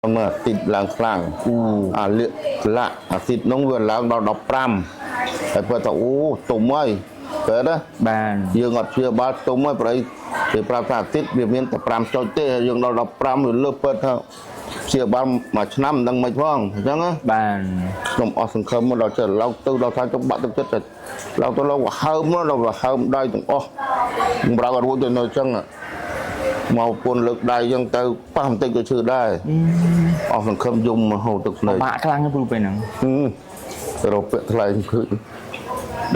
មើលអាស៊ីតឡើងខ្លាំង អូ អាលាកលាក់អាស៊ីតនោះវាឡើងដល់15ហើយគាត់ថាអូទុំហើយពេលណា បាទ យើងអត់ព្យាបាលទុំហើយប្រហែលគេប្រាប់ថាអាស៊ីតវាមានតែ5ចុចទេហើយយើងដល់15វាលើសពិតថាព្យាបាលមួយឆ្នាំមិនដឹងមិនផងអញ្ចឹងណា បាទ ខ្ញុំអស់សង្ឃឹមមកដល់ចិត្តឡើងទៅដល់ថាចុះបាក់ទឹកចិត្តទៅឡើងទៅឡើងហើមដល់ហើមដៃទាំងអស់សម្រាប់អត់រួចទៅនៅអញ្ចឹងមកពុនលើកដៃអញ្ចឹងទៅប៉ះបន្តិចក៏ឈឺដែរអស់សង្ឃឹមយំមហូរទឹកភ្នែក បាក់ខ្លាំងណាស់ពូពេលហ្នឹង រកពាក្យថ្លែងឃើញ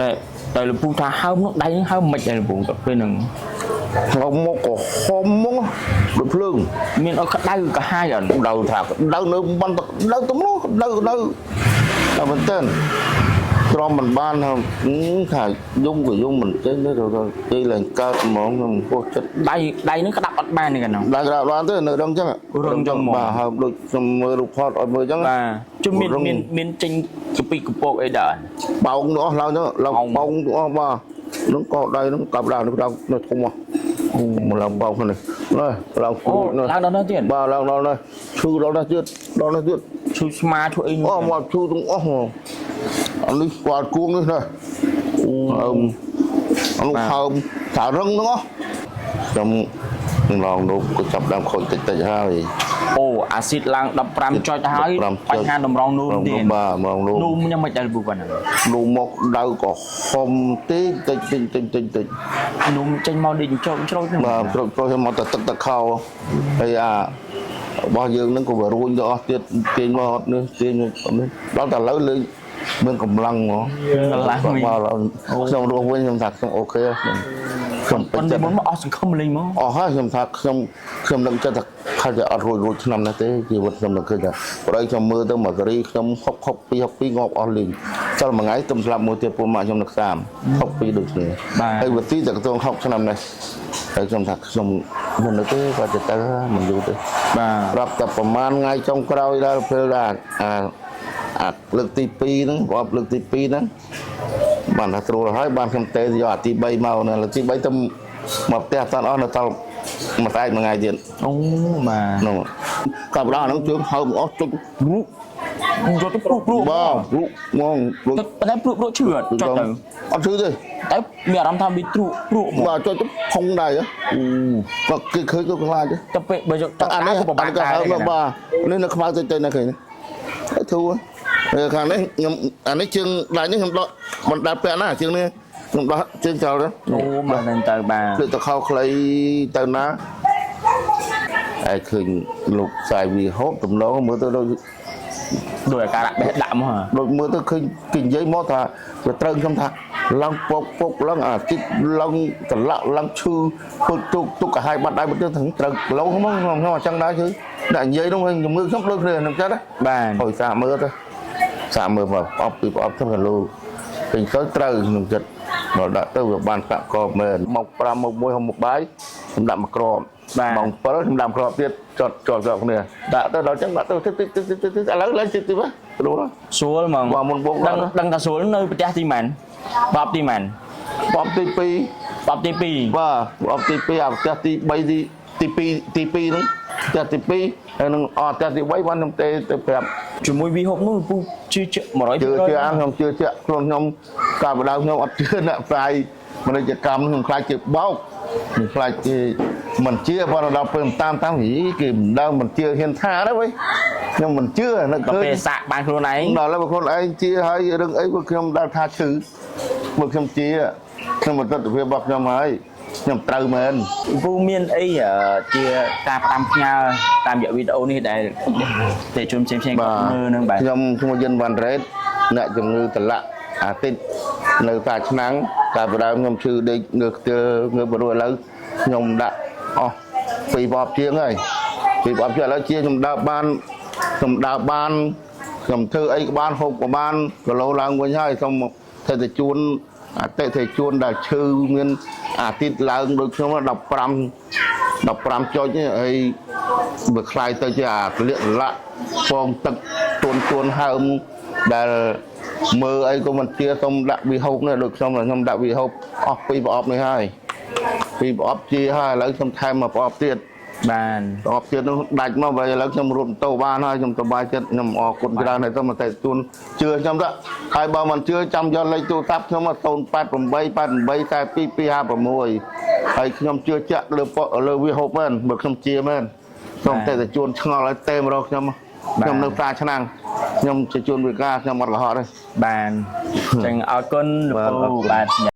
ដែលតែលោកពូថាហើមនោះដៃហ្នឹងហើមមិនដែរលោកពូទៅពេលហ្នឹង ហើមមកក៏ហុំមកដូចភ្លើង មានអត់ក្តៅកាហាយអត់ ដៅថាដៅនៅបានដៅទៅមកដៅដៅតែមែនតើទ្រាំមិនបានថាយំក៏យំមិនចេញទេទៅគេឡើងកើតហ្មងខ្ញុំពោះចិត្ត ដៃដៃហ្នឹងក្តាប់អត់បានទេកណ្ដោ ដល់ក្រៅបានទេនៅរឹងចឹង រឹងចឹងហ្មង បាទហើយដូចខ្ញុំមើលរូបថតឲ្យមើលចឹង បាទជុំមានមានមានចេញកពីកពកអីដែរ បោងទាំងអស់ឡើងចឹងឡើងបោងទាំងអស់បាទនឹងកដៃនឹងកាប់ឡើងនឹងឡើងនៅធំហ៎មកឡើងបោងនេះនេះឡើង អូ គូចនេះ ឡើងដល់នោះទៀត បាទឡើងដល់នេះឈឺដល់នេះទៀតដល់នេះទៀត ឈឺស្មាឈឺអី អស់មកឈឺទាំងអស់ហ្មងអានេះស្គាល់គួងនេះណា អូ ហើមអានោះហើមថារឹងទាំងអស់ខ្ញុំឡងនោះក៏ចាប់ដើមខូចតិចតិចហើយ អូអាស៊ីតឡើង15ចុចហើយ 15 បញ្ហាតម្រងនូមទៀត បាទម្ដងនោះ នូមខ្ញុំមិនដែរពូប៉ុណ្ណឹង នោះមកដៅក៏ហុំទេតិចតិចតិចតិចតិច នូមចេញមកដូចច្រូតច្រូតហ្នឹង បាទប្រុសប្រុសមកតែទឹកតែខោហើយអារបស់យើងហ្នឹងក៏វារួញទៅអស់ទៀតទាញមកអត់នេះទាញអត់នេះដល់តែឥឡូវលេងមានកម្លាំងហ្មង កម្លាំងវិញ បាទខ្ញុំរស់វិញខ្ញុំថាខ្ញុំអូខេខ្ញុំខ្ញុំពេ ប៉ុ ញចិត្ត ន្តែមុនមកអស់សង្ឃឹមលេងមក អស់ហើយខ្ញុំថាខ្ញុំខ្ញុំនឹងចិត្តថាខាច់តែអត់រួចរួចឆ្នាំនេះទេជីវិតខ្ញុំនឹងឃើញថាប្រៃខ្ញុំមើលទៅមកសេរីខ្ញុំ60 62 62ងាប់អស់លេងចលមួយថ្ងៃទំស្លាប់មួយទៀតពួកម៉ាក់ខ្ញុំនឹក30 62ដូចគ្នាហើយវិធីតែកន្ទង60ឆ្នាំនេះហើយខ្ញុំថាខ្ញុំមិននៅទេគាត់ទៅទៅមិនយូរទេ បាទ ប្រាប់តែប្រហែលថ្ងៃចុងក្រោយដល់ពេលដល់អាអាលើកទី2ហ្នឹងរាប់លើកទី2ហ្នឹងបានថាស្រួលហើយបានខ្ញុំទេយកអាទី3មកណាលើកទី3ទៅមកផ្ទះអត់អស់នៅតល់មួយស្អែកមួយថ្ងៃទៀត អូបាទ នោះកាប់ដល់ហ្នឹងជើងហើមអស់ចុចរូប យកទៅព្រុសព្រុស បាទរូបហ្មងរូប តែប៉ុន្តែព្រុសព្រុសឈឺអត់ចុចទៅ អត់ឈឺទេ តែមានអារម្មណ៍ថាវាទ្រុព្រុហ្មង បាទចុចទៅផុងដែរក៏គេឃើញក៏ខ្លាច តែពេលបើយក តែអានេះ ក៏ពិបាក អានេះក៏ ដែរ ហើមបាទនេះនៅខ្មៅតិចតិចណាឃើញធូរខាងនេះខ្ញុំអានេះជើងដៃនេះខ្ញុំដកមិនដាល់ពាក់ណាជើងនេះខ្ញុំដោះជើងចោលទៅ អូមកនឹងទៅបាទ លើកទៅខោខ្លីទៅណាឯឃើញលោកខ្សែវីហូបតំណងមើលទៅដូច ដោយអាការៈបេះដាក់មកហ៎ ដូចមើលទៅឃើញគេនិយាយមកថាវាត្រូវខ្ញុំថាឡើងពកពកឡើងអាទិត្យឡើងត្រឡាក់ឡើងឈឺពុតទុកទុកកាហាយបាត់ដៃបាត់ជើងត្រូវគីឡូហ្មងខ្ញុំអញ្ចឹងដែរគឺអ្នកនិយាយនោះជំងឺខ្ញុំដូចគ្នាខ្ញុំចិត្តណា បាទ អុយសាកមើលទៅសាកមើលមកអប់ពីប្រអប់ទៅគីឡូពេញទៅត្រូវខ្ញុំចិត្តដល់ដាក់ទៅវាបានបាក់កមែនមក5មក1ហុំមកបាយខ្ញុំដាក់មកក្របម៉ោង7ខ្ញុំដាក់ក្របទៀតចត់ចត់ចត់គ្នាដាក់ទៅដល់ចឹងដាក់ទៅតិចតិចតិចតិចឥឡូវឡើងតិចតិចស្រួល ស្រួលហ្មង បាទមុនបង ដឹងដឹងថាស្រួលនៅប្រទេសទីម៉ានបបទីម៉ាន បបទី2 បបទី2 បាទបបទី2អាផ្ទះទី3ទីទី2ទី2ហ្នឹងផ្ទះទី2ហើយនឹងអផ្ទះទី3បានខ្ញុំទេទៅប្រាប់ ជាមួយវីហុបនោះពូជឿជាក់100% ជឿជាក់ខ្ញុំជឿជាក់ខ្លួនខ្ញុំការបដៅខ្ញុំអត់ជឿអ្នកផ្សាយមនិច្ចកម្មខ្ញុំខ្លាចគេបោកខ្ញុំខ្លាចគេមិនជឿប៉ុន្តែដល់ពេលតាមតាមហីគេមិនដឹងមិនជឿហ៊ានថាដែរវិញខ្ញុំមិនជឿនឹក ដល់ ឃើញ ពេលសាកបានខ្លួនឯង ដល់ហើយខ្លួនឯងជាហើយរឿងអីក៏ខ្ញុំដល់ថាឈឺបើខ្ញុំជាខ្ញុំបន្តិតភាពរបស់ខ្ញុំហើយខ្ញុំត្រូវមែន ពូមានអីជាការផ្ដាំផ្ញើតាមរយៈវីដេអូនេះដែលទេជនផ្សេងៗគាត់មើលនឹងបាទ ខ្ញុំឈ្មោះយិនវ៉ាន់រ៉េតអ្នកជំងឺតឡាក់អាទិត្យនៅតាឆ្នាំងកាលពីដើមខ្ញុំឈឺដេកងើខ្ទិលងើបរួចឥឡូវខ្ញុំដាក់អស់ពីរបបជាងហើយពីរបបជាងឥឡូវជាខ្ញុំដើរបានខ្ញុំដើរបានខ្ញុំធ្វើអីក៏បានហូបក៏បានគីឡូឡើងវិញហើយសូមធ្វើទៅជួនអតិថិជនដែលឈឺមានអាទិត្យឡើងដូចខ្ញុំ15 15ចុចនេះហើយវាคล้ายទៅជាអាទលាកលាក់ពងទឹកទួនទួនហើមដែលមើលអីក៏មិនជាសូមដាក់វិហូបនេះដូចខ្ញុំខ្ញុំដាក់វិហូបអស់ពីរប្រអប់នេះហើយពីរប្រអប់ជាហើយឥឡូវខ្ញុំថែមមួយប្រអប់ទៀត បាន ប្រអប់ទៀតនោះដាច់មកបើឥឡូវខ្ញុំរត់ម៉ូតូបានហើយខ្ញុំសប្បាយចិត្តខ្ញុំអរគុណច្រើនហើយទៅមកតែទួនជឿខ្ញុំទៅហើយបើមិនជឿចាំយកលេខទូរស័ព្ទខ្ញុំមក088 88 42 256ហើយខ្ញុំជឿជាក់លើប៉ុលើវាហូបមែនបើខ្ញុំជាមែនសូមតែតែជួនឆ្ងល់ឲ្យទេមរកខ្ញុំខ្ញុំនៅផ្សារឆ្នាំងខ្ញុំជាជួនវិការខ្ញុំអត់កុហកទេ បានអញ្ចឹងអរគុណលោកពូ បាទអរគុណ បាទ។